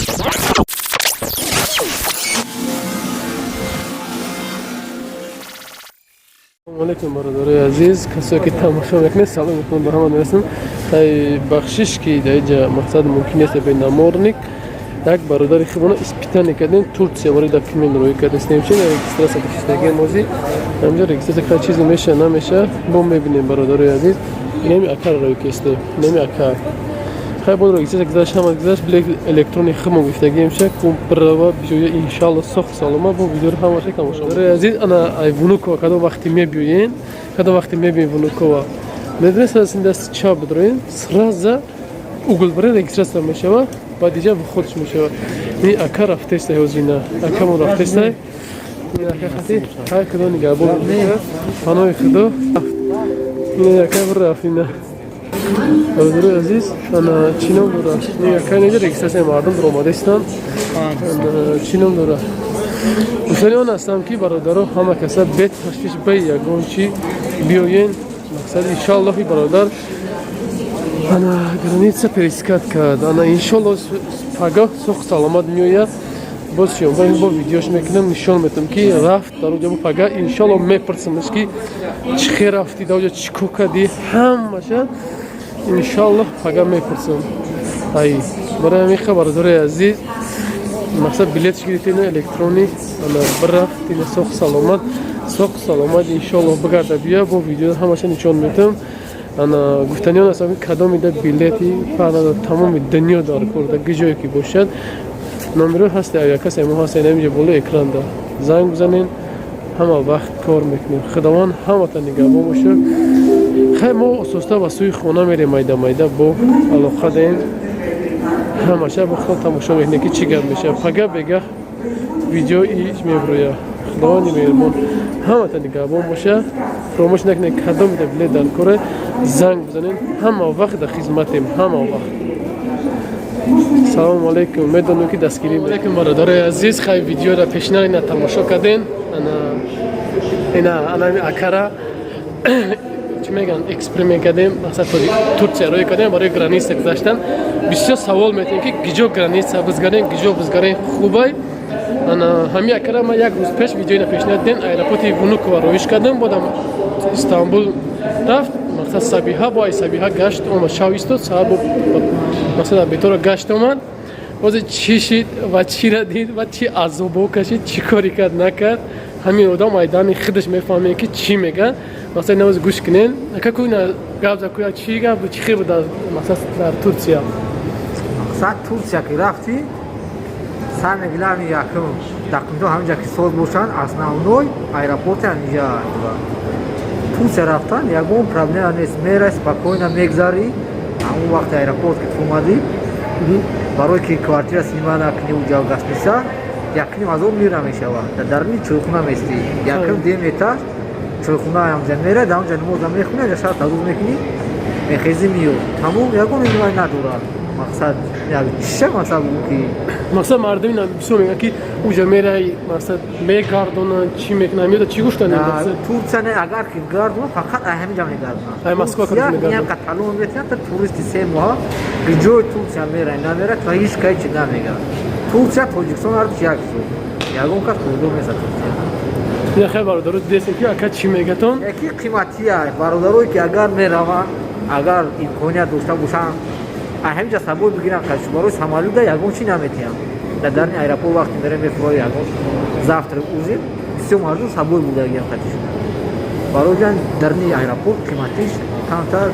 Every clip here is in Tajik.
Салому алейкум, бародарои азиз, касое ки тамошо мекунед, салом мекунам ба ҳама мерасам. Тай бахшиш, ки дар иҷа мақсад мумкин нест бе наморник. Як бародари хубона испытание кардем, Турция барои документ роӣ кардастем, чи регистрация кашидаги мози ҳамҷа регистрация кард, чизе меша, намеша, бо мебинем. Бародарои азиз, инами акара роӣ кестем, инами ака хай бо регистрация гузашт, ҳама гузашт, билет электрони хубмо гирифтагием, ша кумправа биёя, иншалло сох салома. Бо видеоро ҳамаша тамошо. Бародарои азиз, ана ай Внукова кадом вақти мебиёен, кадом вақти мебиёен Внукова, медонед, сразу даст чап бидроен, сразу угол барен, регистрация мешава, баъд иҷа вход ш мешава. Ин ака рафтеста, ҳозина акамон рафтеста. Ин ака хати ҳай, худо нигаҳбон, паноҳи худо. Ин ака рафт. Ина, бародарои азиз, ана чӣ ном дора ин ака? Неҷа регистрация мардум омадаистанд, чӣ ном дора? Гуфтани он ҳастам, ки бародаро, ҳама каса бе ташвиш, бе ягон чӣ биёен. Мақсад, иншоаллоҳ, и бародар ана граница пересекать кард, ана иншоалло пагоҳ сох саломат меояд. Боз шиёнба бо видеош мекунам, нишон метам, ки рафт дар оҷа. Пага иншоалло мепурсамаш, ки чӣ хел рафтӣ дар оҷа, чӣ кор кардӣ, ҳамаша иншоалло пага мепурсам. Ай барои ҳамин ха, бародарои азиз, мақсад билетш гирифтем электронӣ, ана бирафт, ина сох саломат, сох саломат иншоалло бигарда бия, бо видео ҳамаша нишон метам. Ана гуфтаниён ҳастам, ки кадомида билети фарқ, тамоми дунё дар кор, дар ҷое ки бошад, номеро ҳаст, якасе мо ҳаст, инамиҷа болои экранда занг бизанен, ҳама вақт кор мекунем. Худованд ҳамата нигаҳбон бошад. Хай, мо ососта ба сӯи хона мерем, майда майда бо алоқа даем, ҳамаша бо худо тамошо мекунем, ки чӣ гап мешавад. Пага бегаҳ видео иш меброя. Худованди меҳрубон ҳамата нигаҳбон боша. Фаромӯш накунед, кадомида билет дар коре, занг бизанед, ҳама вақт дар хизматем, ҳама вақт. Салому алейкум, медонем, ки дастгирӣ алейкум. Бародарои азиз, хай, видеоро пешина ина тамошо кардем. Ана ина анами акара чӣ мегӯянд, эксперимент кардем, масалан Турция роӣ кардем барои граница гузаштан. Бисёр савол метем, ки гиҷо граница бизгарем, гиҷо бизгарем хубай. Ана ҳами акара ман як рӯз пеш видеоина пешниҳод дидем, аэропорти Внукова роиш кардем, бодам Истанбул рафт, мақсад Сабиҳа, бо ай Сабиҳа гашт омад, шав истод, саҳар бо мақсад бетора гашт омад. Бозе чӣ шид ва чира дид ва чӣ азобо кашид, чӣ кори кард, накард, ҳамин одам айдани худаш мефаҳмед, ки чӣ мегӯяд. Мақсад навоз гӯш кунен. Ака, куна гап за, куя чӣ гап, чӣ хел буд мақсад дар Турция? Мақсад, Турция ки рафтӣ, самое главное, якум документҳо ҳаминҷа ки соз бошанд, основной аэропорти ҳаминҷа. Турция рафтан ягон проблема нест, мерай, спокойно мегзарӣ. Ҳамон вақти аэропорт ки омадӣ, барое ки квартира снимать накунӣ, уҷа гостиница 1500 лира мешавад. Дар даруни чойхона местӣ, якум дем этаж чойхона ҳамҷа мерай, дар онҷа намоза мехунӣ, ҷа шаб тарӯз мекунӣ, мехезӣ, миёд, тамом, ягон инвай надорад. Мақсад чиша, мақсад ки Мақсад, мардум ина бисёр мегӯянд, ки уҷа мерай, мақсад мегардонанд, чӣ мекунанд, меода, чӣ гуфтанд? Турция не, агар ки гардонанд, фақат ай ҳаминҷа мегардонанд. Ай Москва мегардонанд. Талон метиҳанд, туристи 3 моҳа ҷои Турция мерай, намерай, то ҳеҷ кай чи намегӯяд. Турция, Тоҷикистон ҳардуш як зуд, ягон кас пулдор нест Турция. Ина хел, бародаро, дидестем, ки ака чӣ мегатон. Яки қиматия, бародарое ки агар мераванд, агар имконият дошта бошанд, ҳаминҷа сабой бигиранд. Қачу барои самолёта ягон чӣ наметиҳам. Дар дарни аэропорт вақте мерем, мефурои, ягон завтрак, ужин, бисёр мардум сабой бурдагиам қатишон. Барои ҷан дарни аэропорт қиматиш камтар,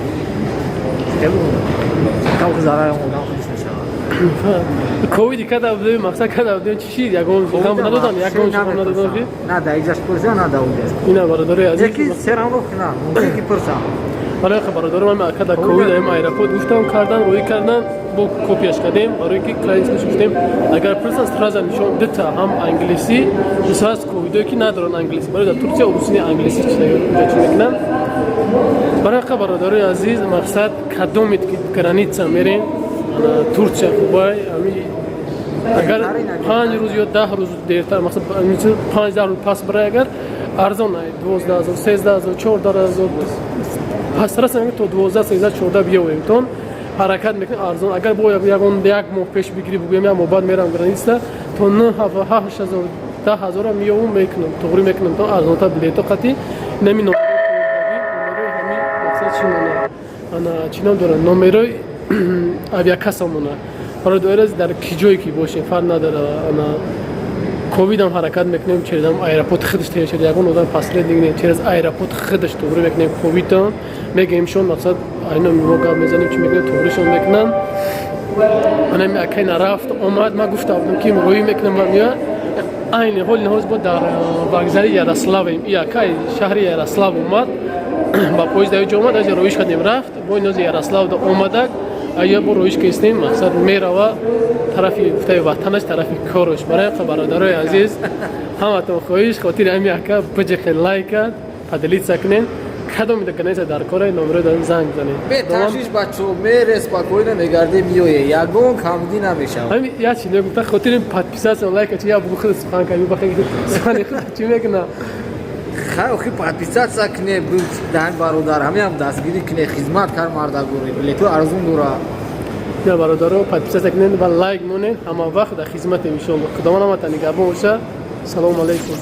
кам зарарам одам худиш мешавад. Ковиди када будем, мақсад када будем, чӣ шид, ягон ғам надодан, ягон ғам надодан ки? На да иҷаш пурса, на да уҷаш. Ина, бародарои азиз, яки серамро на мумкин ки пурсам. Барои бародаро, ман када ковид ам аэропорт гуфтам, кардан, рӯй кардан, бо копияш кардем, барои ки крайний случай гуфтем, агар пурсан, сразу нишон дута ҳам англисӣ, бисёр аз ковидое ки надоранд англисӣ, барои дар Турция урусини англисӣ чӣ мекунанд. Барои бародарои азиз, мақсад, кадомед ки граница мерем, Турция хубай, ами агар 5 рӯз ё 10 рӯз дертар, мақсад 5-10 рӯз пас барай, агар арзон, 12 000, 13 000, 14 000 пасраса, то 12, 13, 14 биёвемтон. Ҳаракат мекунем арзон. Агар бо ягон як моҳ пеш бигирӣ, бугӯем, як моҳ баъд мерам граница, то 8 ҳазор, 10 ҳазора меёвум, мекунам, туғрӣ мекунам, то арзонтар билето қати. Нами номерои ҳами мақсад чӣ мона, ана чӣ ном дорад, номерои авиакасса мона. Бародари, дар ки ҷое ки бошем, фарқ надора. Ана ковидам ҳаракат мекунем, через аэропорт худаш, через ягон одам посредник не, через аэропорт худаш туғрӣ мекунем. Ковидам мегӯем шон, мақсад, айно мо гап мезанем, чӣ мекунем, туғришон мекунам. Анами акай нарафт омад, ман гуфта будам, ки рӯӣ мекунам ва меояд. Айни ҳол ниҳоз бо дар вокзали Ярославем. И акай шаҳри Ярослав омад, ба поезд даёҷо омад, аҷа роиш кардем, рафт. Бо нози Ярослав да омадак, ая бо роиш кестем, мақсад, мерава тарафи гуфтаи ватанаш, тарафи кораш. Барои бародарои азиз, ҳаматон хоҳиш, хотири ҳами ака биҷиқе, лайка, поделиться кунен. Кадоми граница дар кора, номеро дар занг занед. Беташвиш, бачо, мере, спокойно мегарде, миёе, ягон камдӣ намешавад. Ҳами як чи негуфта, хотири подписаться, лайка, чи я бугу, худ сухан ками, бахи сухани худ чӣ мекуна. Хай, охи, подписаться кне, даҳан бародар, ҳамиам дастгирӣ кне, хизмат кар, мардагори, билету арзун дора. Я бародаро, подписаться кунед ва лайк монед. Ҳама вақт дар хизматем, иншоалло. Худованд ҳаматон нигаҳбон боша. Салому алайкум.